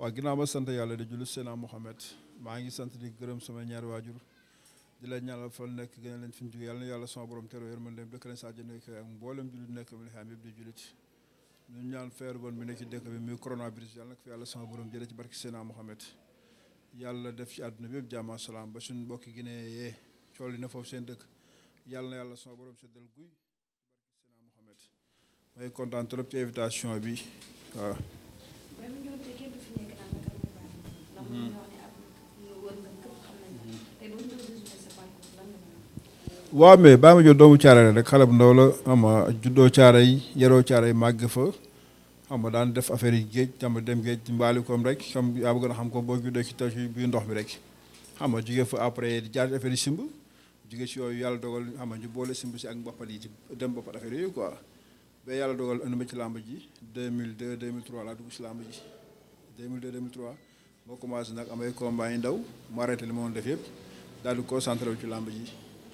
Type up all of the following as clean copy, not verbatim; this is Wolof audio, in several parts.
waaw ginnaaw ma sant yàlla di julli Seydina Mohamed maa ngi sant di gërëm sama ñaari waajur di la ñaanal fa nekk gën a leen fi ñu jóge yàlla na yàlla sama borom teeroo yërmande dëkk leen sa àjjana ak mboolem jullit nekk mi xam yëpp di jullit ñu ñaan feeru bon bi nekk ci dëkk bi muy coronavirus yàlla na ko fi yàlla sama borom jëlee ci barki Seydina Mohamed yàlla def ci àdduna bi yëpp jàmm salaam ba suñu mbokki Guinée yee cool yi na foofu seen dëkk yàlla na yàlla sama borom seddal guy barki Seydina Mohamed may kontaan trop ci invitation bi waaw. waaw mais Baye Madione doomu Thiaroye rek xale bu ndaw la xam nga juddoo Thiaroye yaroo Thiaroye màgg fa xam nga daan def affaire yi géej xam nga dem géej mbaali koom rek xam yaa bëgg a xam ko boo juddoo ci taw bi ndox mi rek xam nga jugee fa après di jaar ci affaire yi simb jugee ci yooyu yàlla dogal xam nga ñu boole simb si ak mbappat yi ci dem mbappat affaire yooyu quoi ba yàlla dogal indi ma ci làmb ji 2002 2003 laa dugg ci làmb ji 2002 2003 moo commencé nag amay combat yi ndaw mu arrêté li ma doon def yëpp daal di concentré wu ci làmb ji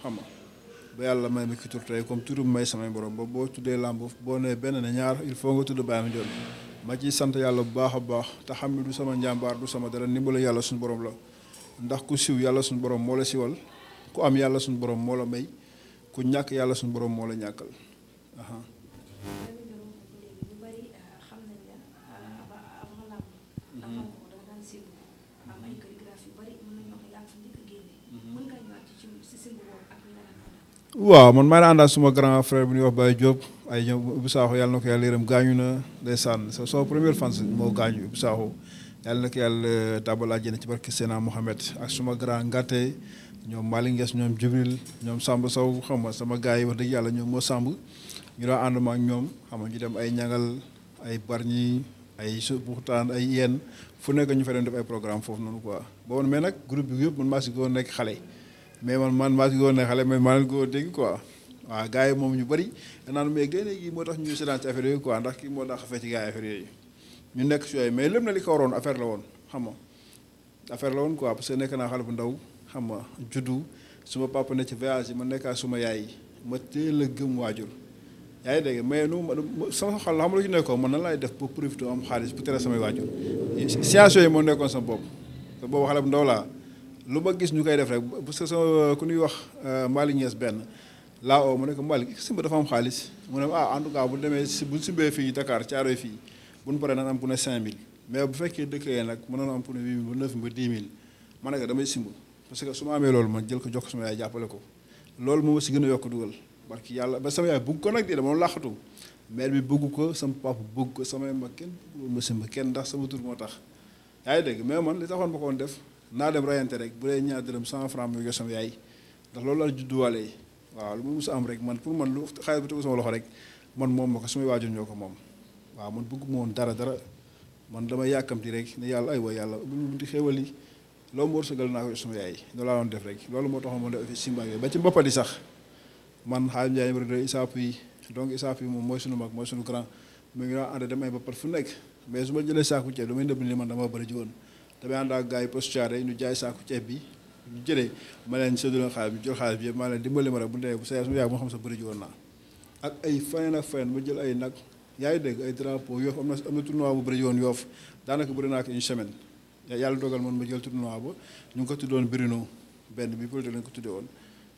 xam nga ba yàlla may ma ki tur tey comme turu may samay borom ba boo tuddee làmb boo nee benn ne ñaar il faut nga tudd Baye Madione ma ciy sant yàlla bu baax a baax te xam ne du sama njàmbaar du sama dara ndimbala yàlla suñu borom la ndax ku siw yàlla suñu borom moo la siwal ku am yàlla suñu borom moo la may ku ñàkk yàlla suñu borom moo la ñàkkal. waaw man maa ngi àndaat suma grand frère bu ñuy wax Baye Diop ay ñoom Ibou Sakho yàlla na ko yàlla yërëm gaañu na ndeysaan sama première fan moo gaañu Ibou Sakho yàlla na ko yàlla tàbbal àjjana ci barke Seydina Mohamed ak suma grand Ngate ñoom Malick Nges ñoom Jibril ñoom Samb Sow xam nga sama gars yi wax dëgg yàlla ñoom moo Samb ñu doon ànduma ak ñoom xam nga ñu dem ay ñangal ay barñi ay buxtaan ay yenn fu nekk ñu fa dem def ay programme foofu noonu quoi boobu mais nag groupe bi yëpp man maa si gën a nekk xale mais man maa si gën a nekk xale mais maa leen ko dégg quoi waaw gars yi moom ñu bëri naan mais gën gi moo tax ñu sédaan ci affaire yooyu quoi ndax kii moo tax xafee ci gars yi affaire yooyu ñu nekk si yooyu mais lépp na li ko waroon affaire la woon xam nga affaire la woon quoi parce que nekk naa xale bu ndaw xam nga juddu suma papa ne ci voyage yi ma nekkaa suma yaay ma teel a gëm waajur yaa ngi dégg mais nu sama xol xam nga lu ci nekkoon man nan laay def pour profiter am xaalis pour tere samay waajur science yooyu moo nekkoon sama bopp te boobu xale bu ndaw laa lu ma gis ñu koy def rek parce que sama ku ñuy wax Malick Niass benn laa oo mu ne ko Malick simba dafa am xaalis mu ne en tout cas bu demee bu simbee fii Dakar Thiaroye fii bu ñu paree naan am ku ne 5000 mais bu fekkee dëkk yee nag mën na am ku ne 8000 ba 9000 ba 10 000 ma ne ko damay simb parce que su ma amee loolu man jël ko jox ko sama yaay jàppale ko loolu moo ma si gën a yokk dugal barki yàlla ba sama yaay bëgg ko nag di dama làqatu mère bi bëgg ko sama papa bëgg ko samay mag kenn bëggul ma simb kenn ndax sama tur moo tax yaa ngi dégg mais man li taxoon ma ko woon def naa dem rayante rek bu dee ñaar dërëm 100 francs mu jox sama yaay ndax loolu la judduwaale yi waaw lu ma mus a am rek man pour man lu xaalis bi tegu sama loxo rek man moom ma ko sumay waajur ñoo ko moom waaw man bëgg ma woon dara man damay yàkkamti rek ne yàlla ay wa yàlla bu ñu di xéewal yi loolu moo wërsëgal naa ko sama yaay loolu laa doon def rek loolu moo taxoon ma def simba yooyu ba ci mboppat yi sax man xaalis Ndiaye numéro 2 isaap yi donc isaap yi moom mooy sunu mag mooy sunu grand mu ngi daan ànd dem ay mboppat fu nekk mais su ma jëlee saaku ceeb damay nëbb ni man dama bëri ji woon damay ànd ak gars yi poste Thiaroye ñu jaay saaku ceeb bi ñu jëlee ma leen séddale xaalis bi jël xaalis bi yëpp maa leen dimbali ma rek bu ndee bu sa yaay moo xam sa bëri ji woon naa ak ay faneen ak faneen ma jël ay nag yaa ngi dégg ay drapeau Yoff am na tournoi bu bëri ji woon Yoff daanaka bëri naa ko une semaine yàlla dogal man ma jël tournoi ba ñu ngi ko tuddoon Birino benn bi politique lañ ko tuddee woon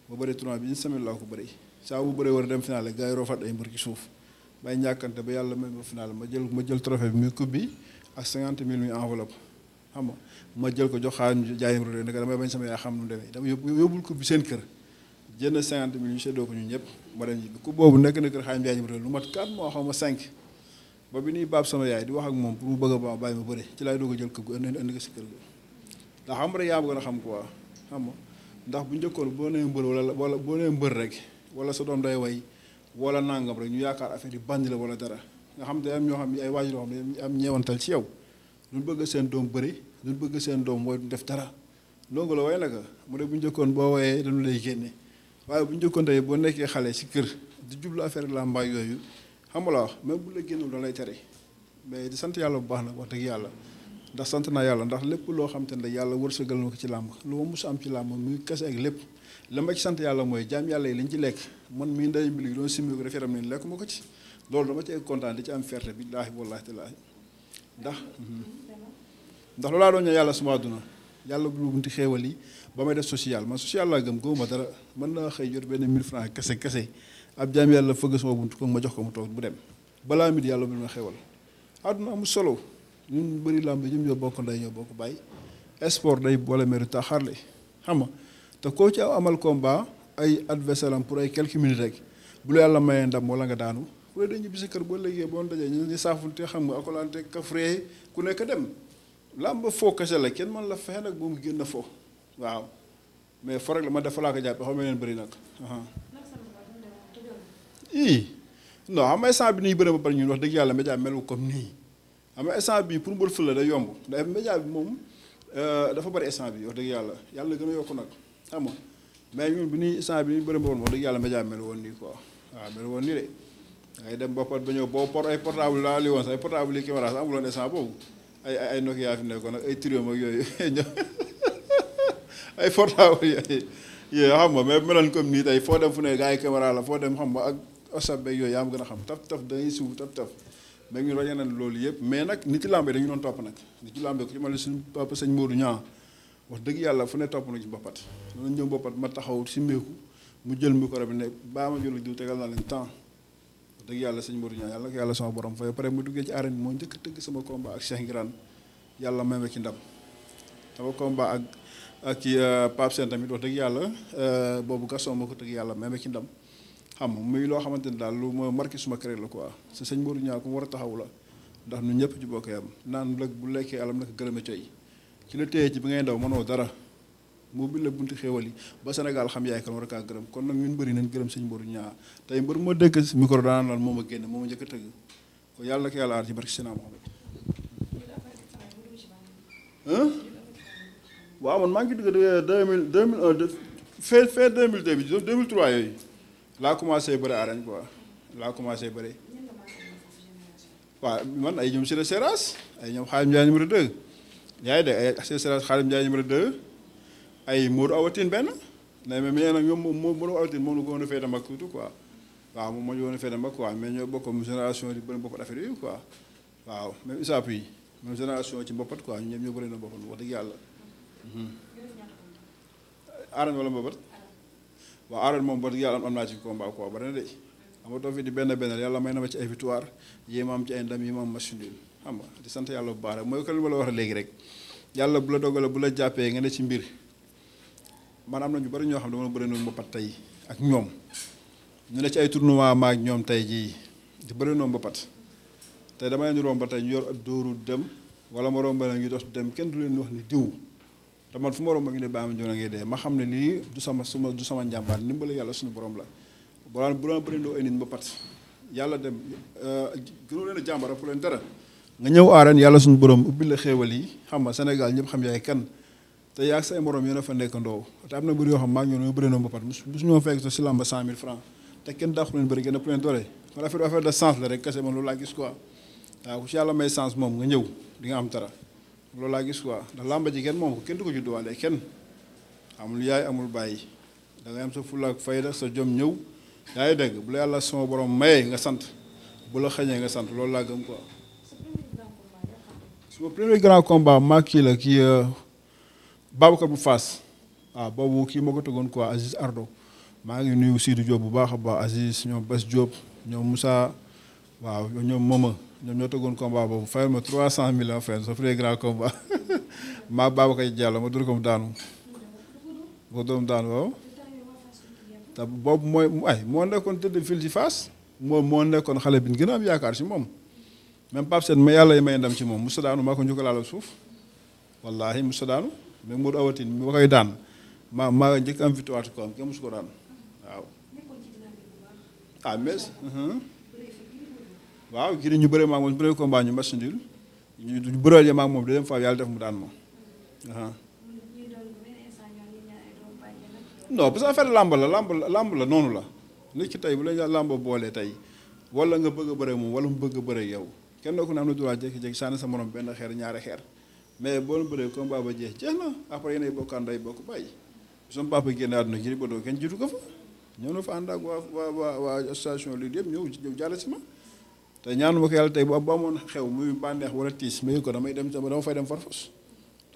ma bëri tournoi bi une semaine laa ko bëri saa bu bëree war a dem final gars yi roofat ay mbër ci suuf may ñàkkante ba yàlla may ma final ma jël trophée bi muy coupe bi ak 50 000 muy enveloppe xam nga ma jël ko jox xaalis jaayam rek ne damay bañ sama yaay xam nu mu demee dama yóbbul coupe bi seen kër jënd 50 000 ñu séddoo ko ñun ñëpp ma dem ñibbi coupe boobu nekk na kër xaalis jaayam rek lu mat 4 mois xaw ma 5 ba bi ñuy baab sama yaay di wax ak moom pour mu bëgg a bàyyi ma bëri ci laay doog a jël coupe gi indi ko si kër ga ndax xam rek yaa bëgg a xam quoi xam nga ndax bu njëkkoon boo nee mbër wala boo nee mbër rek wala sa doom day way wala nangam rek ñu yaakaar affaire yi bandi la wala dara nga xam te am ñoo xam ne ay waajur yoo xam ne am ñeewantal ci yow duñ bëgg seen doom bëri duñ bëgg seen doom mooy duñ def dara ndongo la way naka mu ne bu njëkkoon boo wayee dañu lay génne waaye bu njëkkoon tey boo nekkee xale si kër di jublu affaire la mbaay yooyu xam nga la wax même bu la génnul da lay tere mais di sant yàlla bu baax nag wax dëgg yàlla ndax sant naa yàlla ndax lépp loo xam te ne yàlla wërsëgal na ko ci làmb lu ma mus am ci làmb muy kese ak lépp la ma ci sant yàlla mooy jaam yàlla yi lañ ci lekk man mii nday mbi li doon simmi ko def yaram ni lekk ma ko ci loolu dama ci kontaan di ci am fierté billaahi wallaahi tallaahi ndax ndax loolaa doon ñaan yàlla suma àdduna yàlla bu bunti xéewal yi ba may def social man social laa gëm gëmuma dara mën naa xëy jot benn 1000 francs kese ab jaam yàlla fëgg sama buntu ko ma jox ko mu toog bu dem balaa mit yàlla bu ma xéewal àdduna amul solo ñun bëri làmb ñoom ñoo bokk nday ñoo bokk bàyyi sport day boole meru taxaarle xam nga te koo ci amal combat ay adversaire am pour ay quelques minutes rek bu la yàlla mayee ndam wala nga daanu ku ne dañu ñibbi sa kër boo léegi boo dajee ñu saafunte xam nga akolante kafree ku nekk dem làmb foo kese la kenn man la fexe nag bu mu génn fo waaw mais fo rek la ma def fa laa ko jàppe xam nga leen bëri nag non xam nga instant bi nii bëri ba pare ñun wax dëgg yàlla média melu comme nii xam nga instant bi pour mbër ful la day yomb ndax média bi moom dafa bëri instant bi wax dëgg yàlla yàlla gën a yokku nag xam nga mais ñun bi nii instant bi nii bëri ba woon wax dëgg yàlla média melu woon nii quoi waaw melu woon nii de ngay dem boppat ba ñëw boo port ay portable laa li woon sax ay portable yi caméra sax amuloon instant boobu ay Nokia fi nekkoon nag ay Triomphe ak yooyu ay portable yooyu xam nga mais meloon comme nii tey foo dem fu ne gars yi caméra la foo dem xam nga ak WhatsApp beeg yooyu yaa ma gën a xam taf dangay suuf taf mais ñun ràññee nañ loolu yëpp mais nag nit ci làmb dañu doon topp nag nit ci làmb ku ci mel ne suñu papa sëñ Modou Niang wax dëgg yàlla fu ne topp na ci boppat danañ ñëw boppat ma taxaw si mbéeku mu jël micro bi ne baa ma jël diw tegal naa leen temps wax dëgg yàlla sëñ Modou Niang yàlla ko yàlla sama borom fay pare mu duggee ci arène bi moo njëkk a tëgg sama combat ak Cheikh Ngirane yàlla may ma ci ndam sama combat ak ci Pape Sène tamit wax dëgg yàlla boobu Gaston moo ko tëgg yàlla may ma ci ndam xam nga muy loo xamante ni daal lu ma marqué suma carrière la quoi sa sëñ Modou Niang ku mu war a taxaw la ndax ñun ñëpp ci bokk yam naan lëg bu lekkee alam naka gërëma coy ci la téye ci bi ngay ndaw mënoo dara moo bi la bunti xéewal yi ba Sénégal xam yaay kan war a kaa gërëm kon nag ñun bëri nañ gërëm sëñ Modou Niang tey mbër moo dégg micro daan lan moo ma génne moo ma njëkk a tëgg ko yàlla na ko yàlla aar ci barke Sina Mohamed waaw man maa ngi dugg 2001 fin 2002 bi 2003 yooyu laa commencé bëri arène quoi laa commencé bëri waaw man ay ñoom Sira Seras ay ñoom Xaalim Ndiaye numéro 2 yaa ngi dégg ay Sira Seras Xaalim Ndiaye numéro 2 ay Modou Awatine benn mais nag ñoom Modou Awatine moom la ko woon a féete mag tuuti quoi waaw moom moo ñu woon a féete mag quoi mais ñoo bokk génération di bëri bokk affaire yi quoi waaw même ISAP yi même génération ci mboppat quoi ñu ñëpp ñoo bëri na boppat wax dëgg yàlla arène wala mbabat waaw arène moom ba yàlla am naa ci combat quoi bari na de amatoo fi di benn yàlla may na ma ci ay victoire yi ma am ci ay ndam yi ma am machine xam nga di sant yàlla bu baax rek mooy ko li ma la wax léegi rek yàlla bu la dogale bu la jàppee nga ne ci mbir man am na ñu bari ñoo xam ne dama bëri noonu mbapat tey ak ñoom ñu ne ci ay tournoi maag ñoom tey jii di bëri noonu mbapat tey dama leen di romb ba tey ñu yor ab dóoru dem wala ma romb ñu dox dem kenn du leen wax ni diw te man fu ma romb ngi ne Baye Madione ngay dee ma xam ne lii du sama njàmbaar ndimbal yàlla suñu borom la bu daan bëri ndoo ay nit mbapat yàlla dem gënoo leen a jàmbara pour leen dara nga ñëw arène yàlla suñu borom ubbi la xéewal yi xam nga Sénégal ñëpp xam yaay kan te yaa say morom yéen a fa nekkandoo te am na bëri yoo xam maa ngi ñoo bëri noo mbapat mosu ñoo fekk so si lamba 100 000 francs te kenn dàqu leen bëri gën a pour leen doole kon affaire de sens la rek kese man loolu laa gis quoi waaw ku si yàlla may sens moom nga ñëw di nga am dara loolu laa gis quoi ndax lamba ji kenn moom ko kenn du ko judduwaale kenn amul yaay amul bàyyi da ngay am sa fulla ak fayda sa jom ñëw yaa ngi dégg bu la yàlla sama borom mayee nga sant bu la xëñee nga sant loolu laa gëm quoi. suma premier grand combat maa kii la kii Babacar bu Fass waaw boobu kii moo ko tëggoon quoi Aziz Ardo maa ngi nuyu Sidou Diop bu baax a baax Aziz ñoom Bas Diop ñoom Moussa waaw ñoom Moma ñoom ñoo tëggoon combat boobu fayal ma 300 000 fay sa premier grand combat maa Babacar Diallo ma dóor ko mu daanu ma dóor mu daanu waaw. te boobu mooy ay moo nekkoon tëdd fil ci Fass moo nekkoon xale bi gën a am yaakaar ci moom même Pape Sène ma yàlla yi may ndam ci moom Moussa daanu maa ko njëkk a laal suuf wallaahi Moussa daanu même Modou Awatine mi ma koy daan maa njëkk am victoire ci kawam kenn mosu ko daan waaw. ah mais. waaw giri ñu bëree maag moom ñu bëree combat ñu match nul ñu bëreel maag moom deuxième fois yàlla def mu daan moom. non parce que affaire làmb la noonu la nit ki tey bu la làmb boolee tey wala nga bëgg a bëre moom wala mu bëgg a bëre yow kenn ku ne am na droit jékki-jékki sànni sa morom benn xeer ñaari xeer mais boo bëree combat ba jeex na après yéenay bokkaan day bokk bàyyi sama papa génne àdduna Gris Bordeaux kenn jiitu ko fa ñëw na fa ànd ak waa association lii yëpp ñëw jàll si ma te ñaanu ma ko yàlla tey bu amoon xew muy bànneex wala tiis ma yëg ko damay dem dama fay dem farfos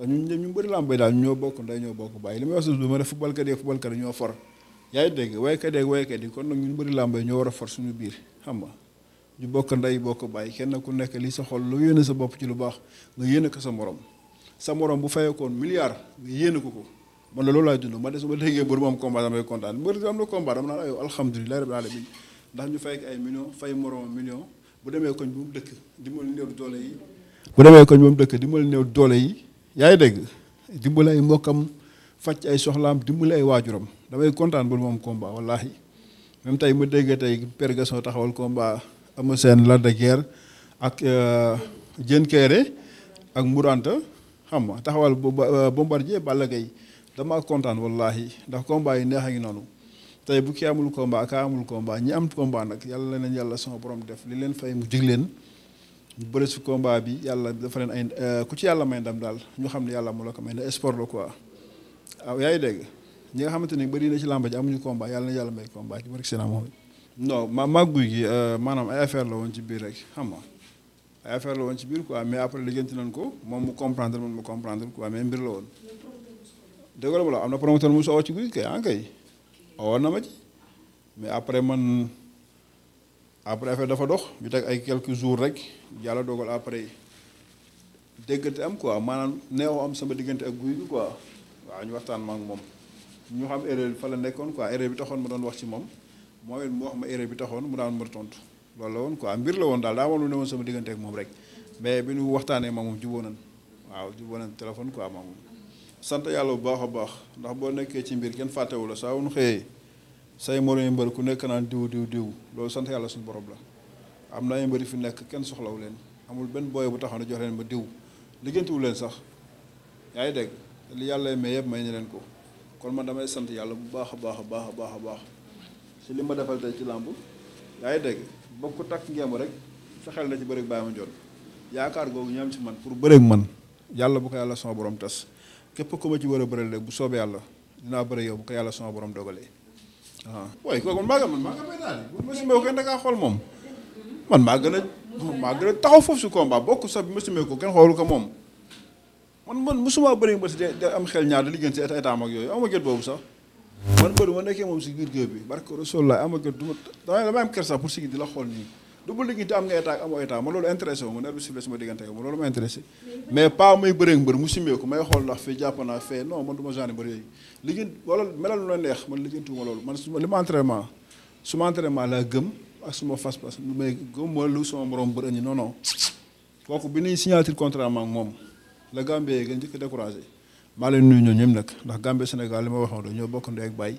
ndax ñu bëri làmb yi daal ñoo bokk nday ñoo bokk bàyyi li may wax du ma ne footballkat yi ñoo for yaa ngi dégg waykat yi kon nag ñu bëri làmb yi ñoo war a for suñu biir xam nga ñu bokk nday bokk bàyyi kenn ku nekk li sa xol lu yéene sa bopp ci lu baax nga yéene ko sa morom bu fayekoon milliard nga yéene ko man la loolu laay dund ma de su ma déggee mbër mu am combat damay kontaan mbër am na combat dama naan ayo alhamdulilah rabbil alamin ndax ñu fay ay million fay morom million bu demee koñ bu mu dëkk dimbali néew doole yi dimbali néew doole yi yaa ngi dégg dimbali ay mbokkam faj ay soxlaam dimbali ay waajuram damay kontaan mbër mu am combat wallahi même tey ma déggee tey Père Gasson taxawal combat Ama Sène Lac de Guiers ak Diène Kairé ak Mouranta xam nga taxawal Bombardier Balla Gaye damaa kontaan wallahi ndax combat yi neex a ngi noonu tey bu kii amul combat kaa amul combat ñi am combat nag yàlla leen yàlla sama borom def li leen fay mu jig leen ñu bëri si combat bi yàlla dafa leen ay ku ci yàlla may ndam daal ñu xam ne yàlla mu la ko may ne sport la quoi waaw yaa ngi dégg ñi nga xamante ni bëri na ci làmba ji amuñu combat yàlla na yàlla may combat ci barke Seydina Mohamed non ma Guouy Gui maanaam ay affaire la woon ci biir rek xam nga ay affaire la woon ci biir quoi mais après liggéenti nañ ko moom mu comprendre man mu comprendre quoi mais mbir la woon dégg nga la am na promoteur mu soo ci Guouy kay kay woon na ma ci mais après affaire dafa dox ñu teg ay quelques jours rek yàlla dogal après déggante am quoi maanaam neexoo am sama diggante ak Guouy Gui quoi waaw ñu waxtaan ma ak moom ñu xam erreur bi fa la nekkoon quoi erreur bi taxoon ma doon wax ci moom mooy mu wax ma erreur bi taxoon mu daan mën tontu loolu la woon quoi mbir la woon daal daa lu ne woon sama diggante ak moom rek mais bi ñu waxtaanee ma moom jubóo nañ waaw jubóo nañ téléphone quoi ma moom sant yàlla bu baax a baax ndax boo nekkee ci mbir kenn fàttewu la saa wu ñu xëyee say moroom mbër ku nekk naan diw loolu sant yàlla suñu borom la am na ay mbër fi nekk kenn soxlawu leen amul benn booy bu taxaw ne jox leen ba diw liggéentiwu leen sax yaa ngi dégg li yàlla may yëpp may ñu leen ko kon man damay sant yàlla bu baax a baax a baax a baax a baax si li ma defal tey ci làmb yaa ngi dégg bokk ku takk ngeem rek fexeel na ci bëreeg Baye Madione yaakaar googu ñu am ci man pour bëreeg man yàlla bu ko yàlla sama borom tas képp ku ma ci war a bëri rek bu soobee yàlla dinaa bëri yow bu ko yàlla sama borom dogalee waaw. waaye kooku man maa nga bay daal bu ma simee ko kenn da ngaa xool moom man maa gën a taxaw foofu si combat bokk sax bi ma simee ko kenn xoolu ko moom man musuma bëri ba si de am xel ñaar di liggéey si état ak yooyu ama gét boobu sax man bëri ma nekkee moom si biir géew bi barke Rasulullah ama gét du ma damay am kersa pour sigi di la xool nii du bu liggéey te am nga état ak amoo état man loolu intéressé wu ma nerf bi sifflé sama diggante ma loolu ma intéressé mais pas may bëree mbër mu simee ko may xool ndax fii jàpp naa fee non man du ma genre mbër yooyu liggéey wala melal lu la neex man liggéeytuuma loolu man li ma entraînement suma entraînement laa gëm ak suma fas-fas lu may gëm mooy lu sama morom mbër ñi non kooku bi ñuy signature contrat ak moom la Gambie gën njëkk découragé maa leen nuyu ñoo ñëm nag ndax Gambie Sénégal li ma waxoon rek ñoo bokk ndey ak baay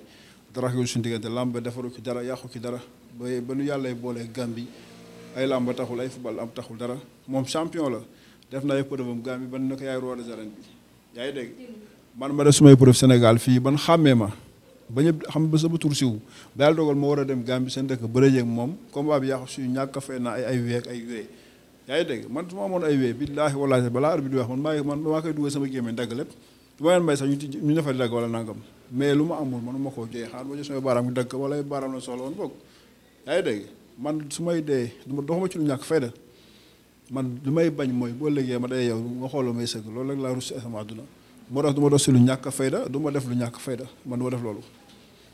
dara yu suñu diggante làmb defaru ci dara yàqu ci dara ba nu yàlla boolee Gambie ay làmb taxul ay football am taxul dara moom champion la def na ay preuve am Gambie ban na ko yaay roi des arènes bi yaa ngi dégg man ma def sumay preuve Sénégal fii ban xàmmee ma ba ñëpp xam ba sama tur siw ba yàlla dogal ma war a dem Gambie seen dëkk bëre jeeg moom combat bi yàqu suñu ñàkk a fay na ay week ay wee yaa ngi dégg man su ma amoon ay wee billaahi wallaahi balaa arbitre bi di wax man maa koy dugal sama gémmiñ dagg lépp du ma leen may sax ñu defal dagg wala nangam mais lu ma amul man ma koo jëyee xaar ba jël sama baaraam dagg wala baaraam la soxla woon boog yaa ngi dégg man su may dee doxuma ci lu ñàkk fayda man lu may bañ mooy boo léegi ma day yow nga xooloo may sëgg loolu rek laa rus sama àdduna moo tax du ma dox si lu ñàkk fayda du ma def lu ñàkk fayda man du ma def loolu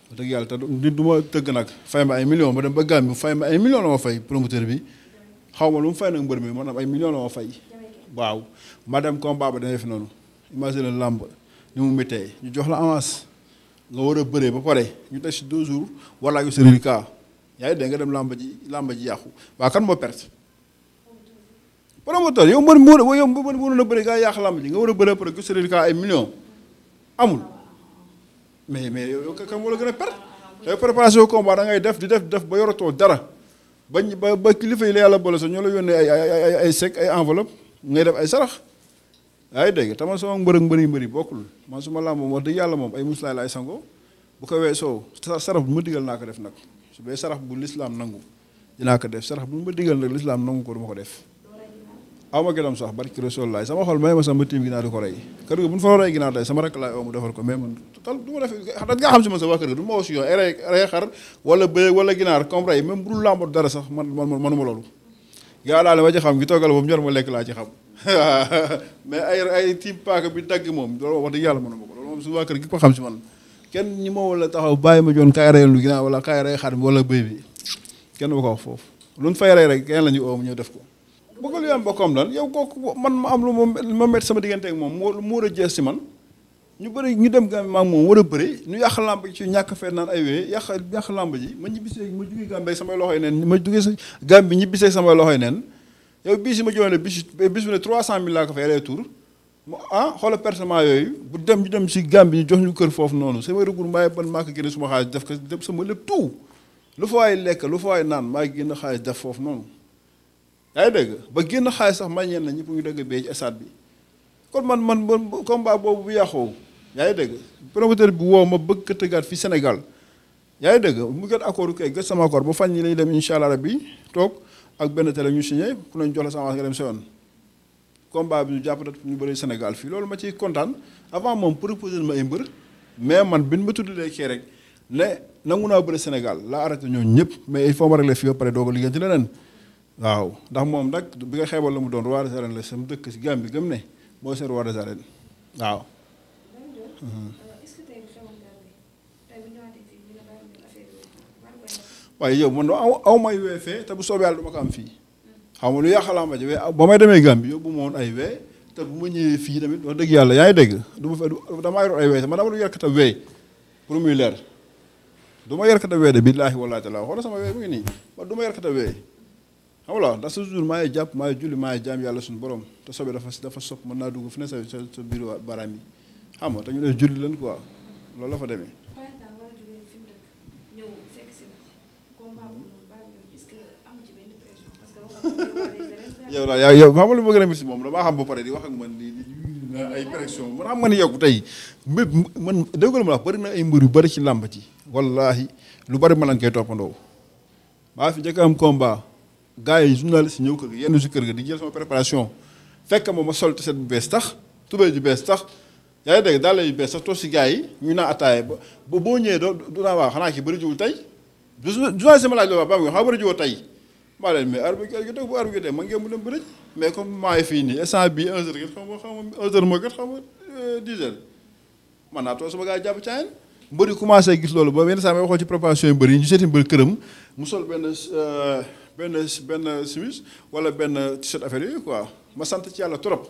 wax dëgg yàlla te nit du ma tëgg nag fay ma ay millions ma dem ba Gambie fay ma ay millions la ma fay promoteur bi xaw ma lu mu fay nag mbër mi maanaam ay millions la ma fay waaw ma dem combat ba dana fi noonu imagine làmb ni mu méttee ñu jox la avance nga war a bëree ba pare ñu teg si 2 jours war laa gis résultat yaa ngi dégg nga dem làmb ji yàqu waaw kan moo perte promoteur yow mbër mënoon a bëri gaa yàq làmb ji nga war a bëri pare gis résultat ay millions amul mais yow kan moo la gën a perte tey préparation combat da ngay def di def ba yoratoo dara ba kilifa yi la yàlla boole sax ñoo la yónnee ay chèque ay enveloppe ngay def ay sarax yaa ngi dégg tama sama mbër ak mbëri bokkul man su ma làmb moom wax dëgg yàlla moom ay muslaay la ay sango bu ko weesoo sarax bu ma digal naa ko def nag su bee sarax bu lislaam nangu dinaa ko def sarax bu ma digal nag lislaam nangu ko du ma ko def aw ma gënam sax barki Rasulullah sama xol may ma sama tiim ginaar di ko rey kër ga bu ñu fa rey ginaar tey sama rakk laay oo mu defal ko mais man tal du ma def da nga xam si man sa waa kër ga du ma woo si yoon rey xar wala bëy wala ginaar comme rey même bu dul làmb dara sax man manuma loolu gaa daal ma ci xam gi toogal boobu ñor ma lekk laa ci xam mais ay tiim paaka bi dagg moom loolu wax dëgg yàlla mënuma ko loolu moom su waa kër gi ko xam si man kenn ñi ma wala taxaw Baye Madione kaay rey lu ginnaaw wala kaay rey xar bi wala bëy bi kenn bu ko wax foofu luñ fay rey rek kenn la ñu oo mu ñëw def ko bëggal yoon bokkam lan yow kooku man ma am lu ma métti sama diggante ak moom mu war a jees si man ñu bëri ñu dem Gambie maag moom war a bëri ñu yàq lamb ji ci ñàkk fee naan ay wee yàq lamb ji ma ñibbisee ma jugee Gambie samay loxoy neen ma jugee sa Gambie ñibbisee samay loxoy neen yow bii si ma joxee bis bu ne 300 000 laa ko fay aller tour xoola personnellement yooyu bu dem ñu dem si Gambie ñu jox ñu kër foofu noonu sama recours maay ban maa ko génne suma xaalis def ko def sama lépp tout lu fa waay lekk lu fa waay naan maa ngi génn xaalis def foofu noonu yaa ngi dégg ba génn xaalis sax ma ñeen na ñëpp ñu dëgg bee ci stade bi kon man combat boobu bu yàqoo yaa ngi dégg promoteur bi woo ma bëgg ko tëggaat fii Sénégal yaa ngi dégg mu gën accord kay gës sama accord ba fan ñi lañu dem incha allah rabbi toog ak benn télé ñu signé ku nañ jox la sama nga dem sa yoon combat bi ñu jàpp ñu bëri Sénégal fii loolu ma ciy kontaan avant moom proposé ma ay mbër mais man bin ma tuddee kii rek ne nangu naa bëri Sénégal laa arrêté ñooñu ñëpp mais il faut ma régler fii ba pare doog a liggéey ci leneen waaw ndax moom nag bi nga xeebal la mu doon roi des arènes la sama dëkk si Gambie gëm ne mooy seen roi des arènes waaw. waaye yow man aw may wee fee te bu soobee yàlla du ma ko am fii xam nga lu yàq làmb ji ba may demee Gambie yóbbu ma woon ay wee te bu ma ñëwee fii tamit wax dëgg yàlla yaa ngi dégg du ma fa damaa yor ay wee man dama du yarkata wee pour muy leer du ma yarkata wee de billaahi wallaahi taala xoolal sama wee mu ngi nii man du ma yarkata wee xam nga ndax sa jour maa ngi jàpp maa ngi julli maa ngi jaam yàlla suñu borom te soobee dafa sopp mën naa dugg fu ne sa biir baraam yi xam nga te ñu def julli leen quoi loolu la fa demee. yow daal yow xam nga lu ma gën a métti moom damaa xam ba pare di wax ak man di ay pression man xam nga ni yow tey man déggal ma la bëri na ay mbër yu bëri ci làmb ci wallaahi lu bëri ma lañ koy toppandoo maa fi njëkk am combat gars yi journaliste ñëw kër ga yenn si kër ga di jël sama préparation fekk ma sol te set bu bees tax tubéy ju bees tax yaa ngi dégg daal yu bees sax toog si gars yi ñu naan attaaye ba boo ñëwee du naa waaw xanaa kii bëri jiwul tey journaliste ma laaj loolu ba nga xam bëri jiwoo tey maa leen mais arbitre gi toog bu arbitre gi man ngeen mu dem bëri mais comme maa ngi fii nii instant bii 1h gi xam nga 1h moo gën xam nga 10h man naa toog sama gars yi jàpp caayin mbër yi commencé gis loolu ba yenn saa may waxoon ci préparation yu bëri yi ñu seeti mbër këram mu sol benn chemise wala benn t-shirt affaire yooyu quoi ma sant ci yàlla trop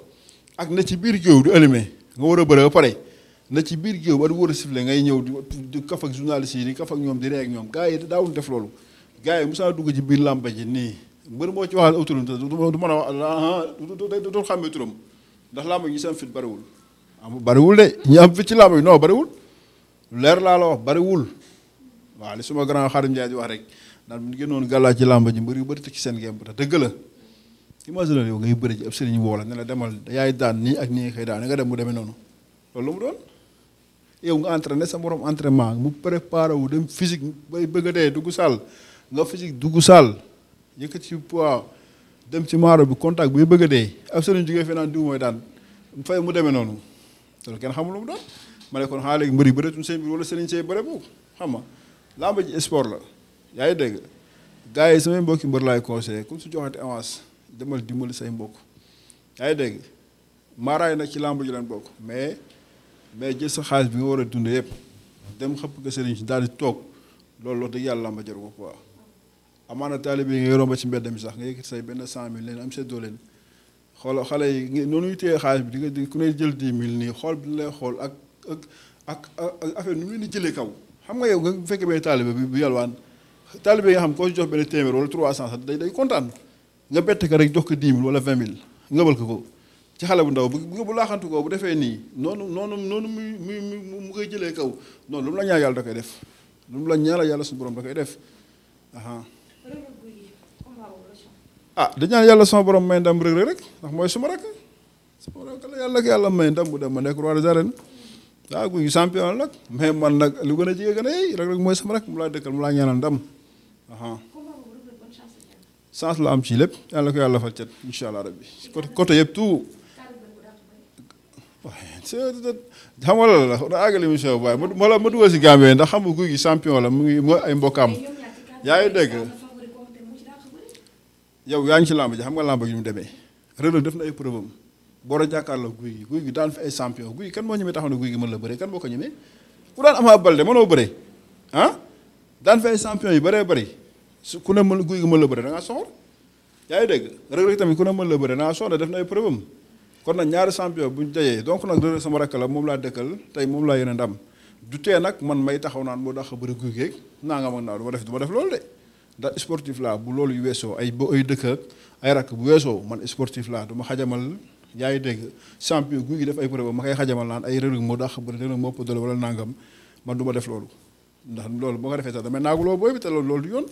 ak na ci biir géew du allumé nga war a bëre ba pare na ci biir géew ba du war a siffler ngay ñëw di kaf ak journaliste yi di kaf ak ñoom di ree ak ñoom gars yi daawul def loolu gars yi musaa dugg ci biir làmba ji nii mbër moo ci waxal aw turam du mën a wax du xàmmee turam ndax làmba ji ñu seen fit bariwul bariwul de ñu am fit ci làmba yi non bariwul leer laa la wax bariwul waaw li suma grand Xarim Ndiaye di wax rek ndax bu ñu génnoon gàllaa ci làmba ji mbër yu bëri te ci seen game bu tax dëgg la imagine yow ngay bëri ji ab sëriñ woo la ne la demal yaay daan nii ak nii xëy daan nga dem mu demee noonu loolu lu mu doon yow nga entraîné sa morom entraînement mu préparé wu dem physique bay bëgg a dee dugg saal nga physique dugg saal yëkkati ci poids dem ci maaro bi contact bi bëgg a dee ab sëriñ jógee fee naan diw mooy daan fay mu demee noonu loolu kenn xamul lu mu doon ma ne kon xanaa léegi mbër yi bëreetuñ seen biir wala sëriñ see bëre boobu xam nga làmba ji sport la yaa ngi dégg gars yi samay mbokki mbër laay conseillé comme su joxati avance demal dimbali say mbokk yaa ngi dégg maaraay nag ci làmb ji leen bokk mais jël sa xaalis bi nga war a dund yëpp dem xëpp ko sëriñ si daal di toog loolu wax dëgg yàlla làmba jaru ko quoi amaana taalibe yi nga romba ci mbedd mi sax nga yëkkati say benn 100 000 leen am seddoo leen xool xale yi noonu ñu téye xaalis bi di nga ku ne jël 10 000 nii xool bi lay xool ak affaire nu mu leen di jëlee kaw xam nga yow nga fekkee benn taalibe bi bu yalwaan taalibe yi nga xam koo jox benn téeméer wala 300 sax day kontaan nga bett ko rek jox ko 10 000 wala 20 000 ngëbal ko ci xale bu ndaw bu laaxantu ko bu defee nii noonu mu koy jëlee kaw noonu lu mu la ñaan yàlla da koy def lu mu la ñaan yàlla suñu borom da koy def dañ ñaan yàlla sama borom may ndam Reug Reug rek ndax mooy suma rek la yàlla may ndam bu dem ma nekk roi des arènes waaw Guouy Gui champion nag mais man nag lu gën a jege gën a yey Reug Reug mooy sama rek mu laa dëkkal mu laa ñaanal ndam chance la am ci lépp yàlla ko yàlla fal cet incha allah rabbi côté yëpp tout xam nga la da àggal émission bu baax ma dugal si Gambie ndax xam nga Guouy Gui champion la mu ngi mooy ay mbokkaam yaa ngi dégg yow yaa ngi ci làmb ji xam nga làmb ji mu demee Reug Reug def na ay preuve am boor a jàkkaarloo Guouy Gui daan fi ay champion Guouy Gui kan moo ñemee taxaw ne Guouy Gui mën la bëre kan moo ko ñemee ku daan Ama Baldé mënoo bëre ah daan fi ay champion yu bëree bëri su ku ne mën Guouy Gui mën la bëre da ngaa soxor yaa ngi dégg Reug Reug tamit ku ne mën la bëre da ngaa soxor def na ay preuve am kon nag ñaari champion buñ dajee donc nag Reug Reug sama rakk la moom laa dëkkal tey moom laa yéene ndam du tee nag man may taxaw naan moo dàq bëri Guouy Gui naa nga mag naa du ma def loolu de ndax sportif laa bu loolu yu weesoo ay dëkk ak ay rakk bu weesoo man sportif laa du ma xajamal yaa ngi dégg champion Guouy Gui def ay preuve ma koy xajamal naan ay Reug Reug moo dàq bëri Reug Reug moo ëpp doole wala nangam man du ma def loolu ndax loolu boo ko defee sax damay naaguloo booy bi te loolu du yoon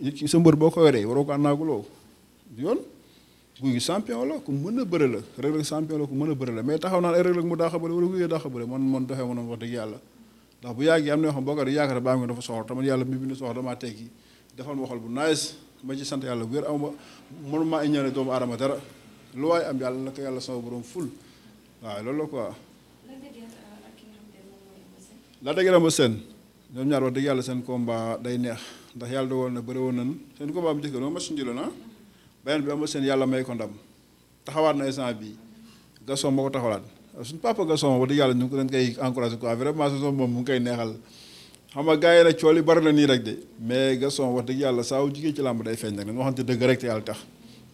nit ki sa mbër boo ko yoree waroo ko naaguloo du yoon Guouy Gui champion la ku mën a bëre la Reug Reug champion la ku mën a bëre la mais taxaw naan ay Reug Reug mu dàq bëre wala Guouy Gui dàq bëre man doxee ma noonu wax dëgg yàlla ndax bu yàggee am na yoo xam boo ko di yaakaar baa ngi dafa soxor te man yàlla mi bind soxor damaa teggi defal ma xol bu nice ma ci sant yàlla bu wér aw ma mënuma ñaane doomu aadama dara lu waaye am yàlla na ko yàlla sama borom ful waaw loolu la quoi la dëgg la ma seen ñoom ñaar wax dëgg yàlla seen combat day neex ndax yàlla dogal na bëri woon nañ seen combat bu njëkk noo ma suñu na beneen bi ama seen yàlla may ko ndam taxawaat na instant bi Gaston moo ko taxawaat suñu papa Gaston wax dëgg yàlla ñu ngi ko dañ koy encouragé quoi vraiment saison moom mu ngi koy neexal xam nga gars yi nag cool yi bari na nii rek de mais Gaston wax dëgg yàlla saa wu jigéen ci làmb day feeñ nag dañoo waxante dëgg rek te yàlla tax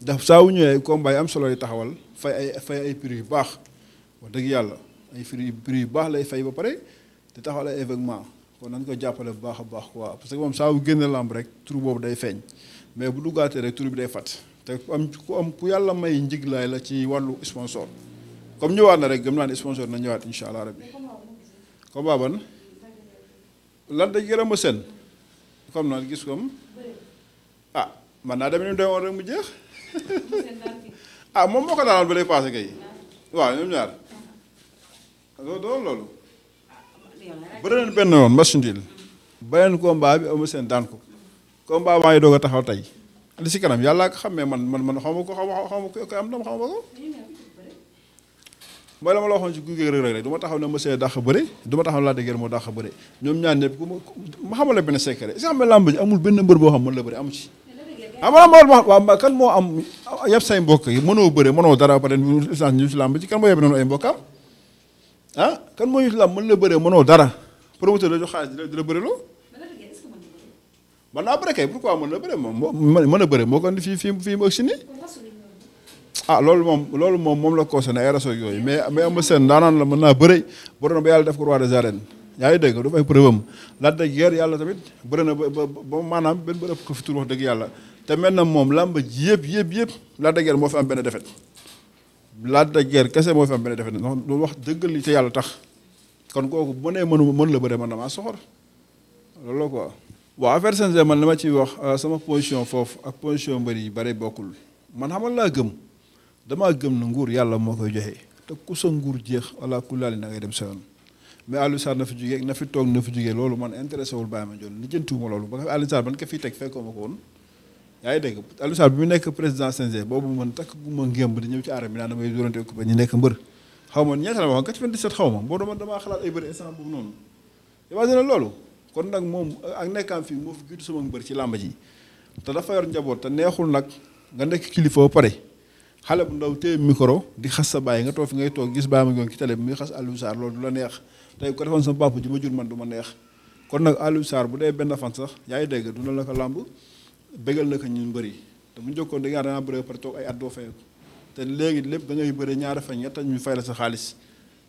ndax saa wu ñëwee combat yi am solo yi taxawal fay ay prix yu baax wax dëgg yàlla ay prix yu baax lay fay ba pare te taxawal ay événement kon nañ ko jàppale bu baax a baax quoi parce que moom saa wu génne làmb rek tur boobu day feeñ mais bu duggaatee rek tur bi day fat te ku yàlla may njiglaay la ci wàllu sponsor comme ñëwaat na rek gëm naa ne sponsor na ñëwaat incha allah rabbi combat ban lan da gërëm a seen comme na gis comme ah man naa demee ni mu demoon rek mu jeex ah moom moo ko daanal ba day passé kay waaw ñoom ñaar loolu bëri nañ benn yoon machine beneen combat bi ama seen daan ko combat maa ngi doog a taxaw tey li si kanam yàlla ko xam ne man xaw ma ko am dama xaw ma ko mooy la ma la waxoon ci Guouy Gui Reug Reug rek du ma taxaw ne monsieur dàq bëre du ma taxaw ne Lac de Guiers moo dàq bëre ñoom ñaar ñëpp ku ma xamal la benn secret si xam ne làmb ji amul benn mbër boo xam mën la bëre amu ci waaw kan moo am yëpp say mbokk yi mënoo bëre mënoo dara peut être ñu si làmb ji kan moo yebe noonu ay mbokkam ah kan moo ñu si làmb mën la bëre mënoo dara promoteur la jox xaalis di la bëre loo man naa bëre kay pourquoi mën la bëre moom mën a bëre moo ko indi fii mu ëgg si nii ah loolu moom la concerné ay raso yooyu mais am seen daanaan la mën naa bëre borom ba yàlla def ko roi des arènes yaa ngi dégg daf ay preuve am Lac de Guiers yàlla tamit bëri na ba maanaam benn bërëb ko fi tur wax dëgg yàlla te mel na moom làmb ji yëpp Lac de Guiers moo fi am benn defet Lac de Guiers kese moo fi am benn defet ndax loolu wax dëggal li te yàlla tax kon kooku bu nee mën la bëre man damaa soxor loolu la quoi waaw affaire CNG man li ma ciy wax sama position foofu ak position mbër yi bare bokkul man xamal laa gëm damaa gëm na nguur yàlla moo koy joxe te ku sa nguur jeex wala ku laali na ngay dem sa yoon mais Alioune Sarr na fi jugee na fi toog na fi jugee loolu man intéressé wul Baye Madione li jëntuwuma loolu ba Alioune Sarr ban ko fiy teg fekkoo ma ko woon yaa ngi dégg Alioune Sarr bi mu nekk président CNG boobu man takk gu ma ngémb di ñëw ci arène bi naan damay durante occupé ñi nekk mbër xaw ma ñeeta la ma waxoon 97 xaw ma boo dama damaa xalaat ay bëri instant boobu noonu imagine loolu kon nag moom ak nekkaam fii moo fi jiitu sama mbër ci làmba ji te dafa yor njaboot te neexul nag nga nekk kilifa ba pare xale bu ndaw téye micro di xas sa bàyyi nga toog fi ngay toog gis Baye Madione ci télé bi muy xas Alioune Sarr loolu du la neex tey ko defoon sama papa ji ma jur man du ma neex kon nag Alioune Sarr bu dee benn fan sax yaa ngi dégg dundal na ko làmb bégal na ko ñun bëri te bu ñu jokkoon da ngaa dangaa bëri pare toog ay at doo fay te léegi lépp da ngay bëri ñaari fan ñett ñu fay la sa xaalis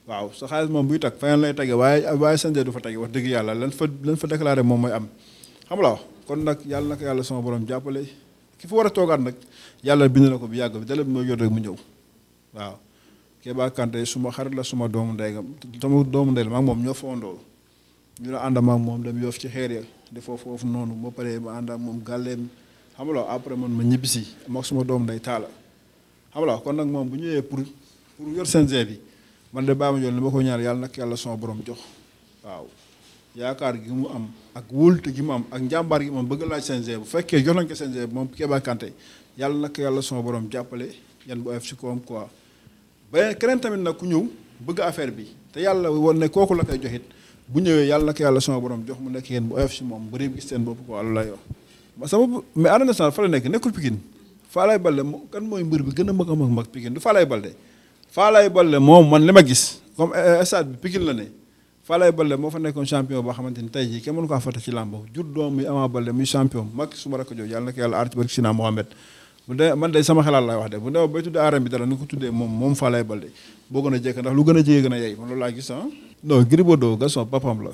waaw sa xaalis moom buy tag fayan lay tege waaye sanjee du fa tege wax dëgg yàlla lan fa déclaré moom mooy am xam la wax kon nag yàlla na ko yàlla sama borom jàppale ki fi war a toogaat nag yàlla bind na ko bu yàgg bi dale bi mooy yor rek mu ñëw waaw Kéba Kanté suma xarit la suma doomu ndey la maag moom ñoo fondoo ñu la ànd maag moom dem yoof ci xeer ya di foofu noonu ba pare ma ànd ak moom gàlleem xam nga après man ma ñibbisi mook suma doomu ndey taala xam nga kon nag moom bu ñëwee pour yor CNG bi man de Baye Madione li ma ko ñaar yàlla nag yàlla sama borom jox waaw yaakaar gi mu am ak wóolte gi mu am ak njàmbaar gi mu am bëgg laaj CNG bu fekkee jox nañ ko CNG moom Kéba Kanté yàlla nag yàlla sama borom jàppale yan bu oyof si koom quoi ba keneen tamit nag ku ñëw bëgg affaire bi te yàlla woon ne kooku la koy joxit bu ñëwee yàlla nag yàlla sama borom jox mu nekk yéen bu oyof si moom bëri gis seen bopp quoi loolu lay wax sama mais Arène Nationale fa la nekk nekkul Pikine Falaye Baldé kan mooy mbër bi gën a mag Pikine du Falaye Baldé. Falaye Baldé moom man li ma gis comme stade bi Pikine la ne Falaye Baldé moo fa nekkoon champion boo xamante ni tey jii kenn mënu ko fàtte ci làmb jur doom muy Ama Baldé muy champion mag suma rakk jooju yàlla na ko yàlla aar ci barke Sina Mohamed bu dee man day sama xalaat lay wax de bu dee bay tuddee arène bi dara ni ko tuddee moom Falaye Baldé boo gën a jekk ndax lu gën a jege gën a yey man loolu laa gis non Gris Bordeaux Gaston papam la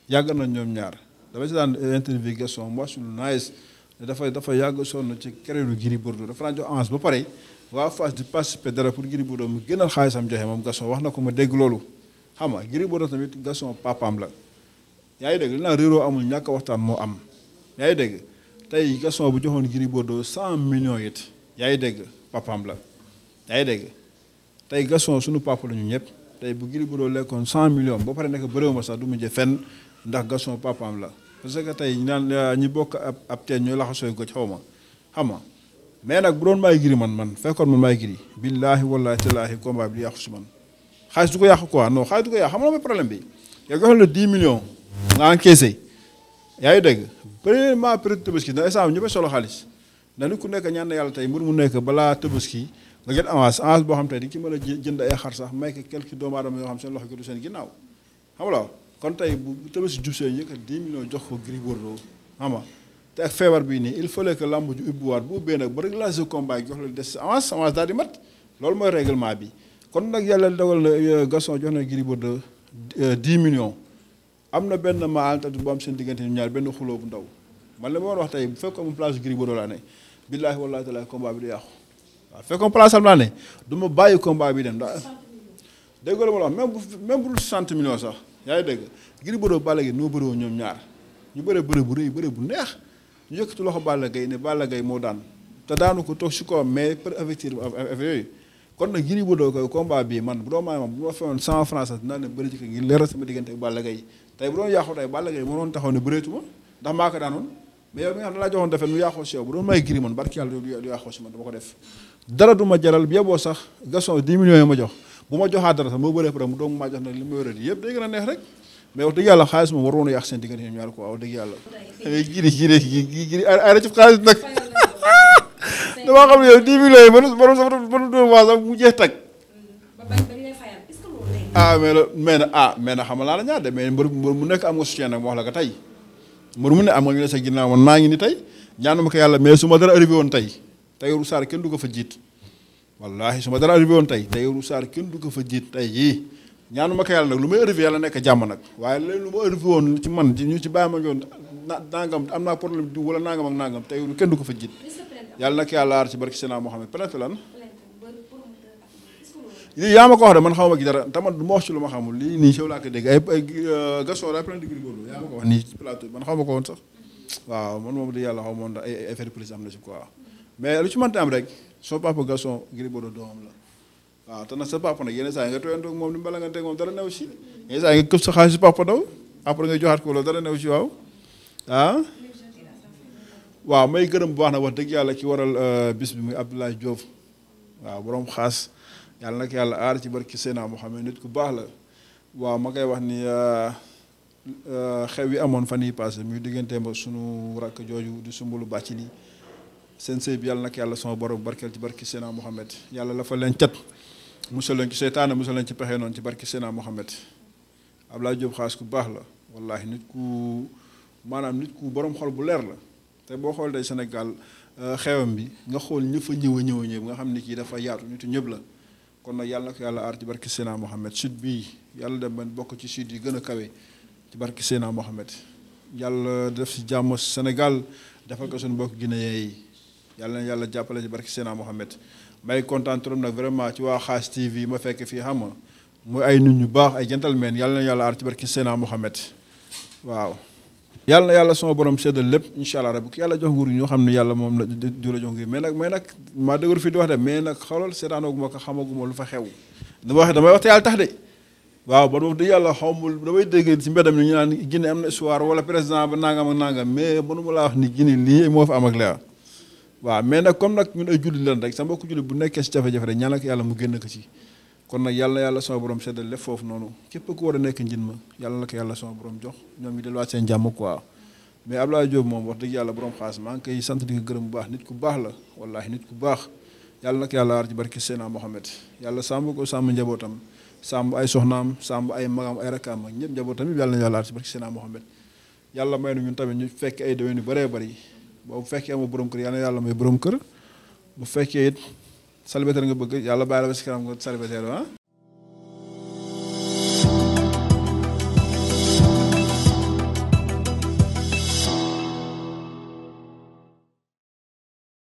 yàgg na ñoom ñaar dafa si daan interview Gaston mu wax lu nice dafa yàgg sonn ci carrière Gris Bordeaux dafa daan jox avance ba pare waa Fass di participer dara pour Gris Bordeaux mu gënal xaalisam joxe moom Gaston wax na ko ma dégg loolu xam nga Gris Bordeaux tamit Gaston papaam la yaa ngi dégg li naa réeroo amul ñàkk waxtaan moo am yaa ngi dégg tey Gaston bu joxoon Gris Bordeaux 100 millions it yaa ngi dégg papaam la yaa ngi dégg tey Gaston suñu papa la ñu ñëpp tey bu Gris Bordeaux lekkoon 100 millions ba pare nekk bëréew ma sax du mujjee fenn ndax Gaston papaam la parce que tey ñi bokk ab teen ñooy laxasooy goj xaw ma xam nga mais nag bu doon maay Gris man fekkoon man maay Gris billaahi wallaahi tallaahi combat bi di yàqu si man xaalis du ko yàq quoi non xaalis du ko yàq xam nga mooy problème bi yow joxal la 10 millions nga encaissé yaa ngi dégg premièrement période Tabaski ndax instant ñëppay solo xaalis ndax nit ku nekk ñaan na yàlla tey mbir mu nekk balaa Tabaski nga jot avance boo xam tey di ci mën a jënd ay xar sax may ko quelques doomu aadama yoo xam seen loxo gi du seen ginnaaw xam nga kon tey bu Tabaski jubsee yëkkat 10 millions jox ko Gris Bordeaux xam nga te ak feebar bii nii il fallait que lamb ju ubbiwaat bu ubbee nag ba régulariser combat yi jox la des avance daal di mat loolu mooy règlement bi kon nag yàlla dogal na Gaston jox na Gris Bordeaux 10 millions am na benn maaltatu bu am seen diggante ñaar benn xuloo bu ndaw man la ma wax tey bu fekkoon mu place Gris Bordeaux laa ne billaahi wallaahi taala combat bi du yàqu waaw fekkoon place am laa ne du ma bàyyi combat bi dem ndax dégg nga la ma la wax même bu 60 millions sax yaa ngi dégg Gris Bordeaux Balla Gaye noo bëriwoo ñoom ñaar ñu bëre bu rëy bëre bu neex ñu yëkkati loxo Balla Gaye ne Balla Gaye moo daan te daanu ko toog si kawam mais pour avertir yooyu kon nag Gris Bordeaux koy combat bii man bu doon maay moom bu ma feewoon 100 francs sax dinaa ne bëri ci ngir leeral sama diggante ak Balla Gaye tey bu doon yàqu tey Balla Gaye mënoon taxaw ne bëreetuma ndax maa ko daanoon mais yow mi nga xam ne laa joxoon defet mu yàqoo si yow bu doon may Gris man barki yàlla du yàqoo si man dama ko def dara du ma jaral bi yeboo sax Gaston 10 millions yi ma jox bu ma joxaat dara sax moo bëree pare mu doog maa jox nag li ma wéradi yëpp day gën a neex rek mais wax dëgg yàlla xaalis moom waroon a yàq seen diggante ñoom ñaar ko wax dëgg yàlla Gris ay ci xaalis nag dama xam ne yow 10 millions yi mënu doon waa sax mu jeex tag mais na xamal naa la ñaar de mais mbër mu nekk am nga soutien nag ma wax la ko tey mbër mu ne am nga ñu ne sa ginnaaw man maa ngi ni tey ñaanuma ko yàlla mais su ma dara arrivé woon tey Tahirou Sarr kenn du ko fa jiit wallaahi su ma dara arrivé woon tey Tahirou Sarr kenn du ko fa jiit tey yii ñaanuma ko yàlla nag lu may arrivé yàlla nekk jàmm nag waaye léegi lu ma arrivé woon ci man ñu ci Baye Madione nangam am naa problème di wala nangam ak nangam Tahirou kenn du ko fa jiit yàlla nag yàlla aar ci barki Seydina Mohamed plainte lan lii yaa ma ko wax de man xaw ma gi dara tamit du ma wax ci lu ma xamul lii nii sew laa ko dégg ay Gaston daa plainte Gris Bordeaux yaa ma ko wax nii ci plateau man xaw ma ko woon sax waaw man moom di yàlla xaw moon ay affaire de police am na ci quoi mais lu ci mënta am rek soo papa Gaston Gris Bordeaux doomam la waaw te nag sa papa nag yenn saa yi nga tooyantoog moom ni mbala nga teg moom dara new si yenn saa yi nga këf sa xaalis si papa daw après nga joxaat ko loolu dara new si waaw waaw may gërëm bu baax na wax dëgg yàlla ki waral bis bi muy Abdoulaye Diop waaw borom xaas yàlla nag yàlla aar ci barki Seydina Mohamed nit ku baax la waaw ma koy wax ni xew yi amoon fan yi passé muy diggante ba sunu rakk jooju di sumbulu bàcc li seen sëy bi yàlla nag yàlla sama borom barkeel ci barki Seydina Mohamed yàlla la fa leen cat musal leen ci seytaane musal leen ci pexe noonu ci barki Seydina Mohamed Abdoulaye Diop xaas ku baax la wallahi nit ku maanaam nit ku borom xol bu leer la te boo xool day Sénégal xewam bi nga xool ñëpp a ñëw nga xam ni kii dafa yaatu nitu ñëpp la kon nag yàlla na ko yàlla aar ci barki Seydina Mohamed sud bii yàlla dem ba bokk ci sud yi gën a kawe ci barki Seydina Mohamed yàlla def si jàmm Sénégal defal ko suñu mbokk Guinéen yi yàlla na yàlla jàppale ci barki Seydina Mohamed may kontaan trop nag vraiment ci waa KHASS TV ma fekk fii xam nga muy ay nit ñu baax ay gentlemen yàlla na yàlla aar ci barki Seydina Mohamed waaw yàlla na yàlla sama borom seddal lépp incha allah rabbi ku yàlla jox nguur ñoo xam ne yàlla moom la du la jox nguur mais nag maa dëgër fii di wax de mais nag xoolal seetaanaguma ko xamaguma lu fa xew damay wax te yàlla tax de waaw ba boobu di yàlla xawmul damay dégg ci mbedam ni ñu naan Guinée am na histoire wala président ba nangam ak nangam mais mënuma laa wax ni Guinée lii moo fa am ak leer waaw mais nag comme nag ñun ay jullit lan rek sa mbokku jullit bu nekkee si jafe-jafe rek ñaan ak yàlla mu génn ko ci kon nag yàlla sama borom seddal lépp foofu noonu képp ku war a nekk njin ma yàlla na ko yàlla sama borom jox ñoom ñu delluwaat seen jàmm quoi mais Abdoulaye Diop moom wax dëgg yàlla borom xaas maa ngi koy sant di ko gërëm bu baax nit ku baax la wallaahi nit ku baax yàlla nag yàlla aar ci barki Seydina Mohamed yàlla sàmm ko sàmm njabootam sàmm ay soxnaam sàmm ay magam ay rakkaam ak ñëpp njabootam yëpp yàlla na yàlla aar ci barki Seydina Mohamed yàlla may na ñun tamit ñu fekk ay déwén yu bëree bëri boobu fekkee amoo borom kër yàlla na yàlla may borom kër bu fekkee it célibataire nga bëgg yàlla bàyyi la ba si kanam nga célibataire ah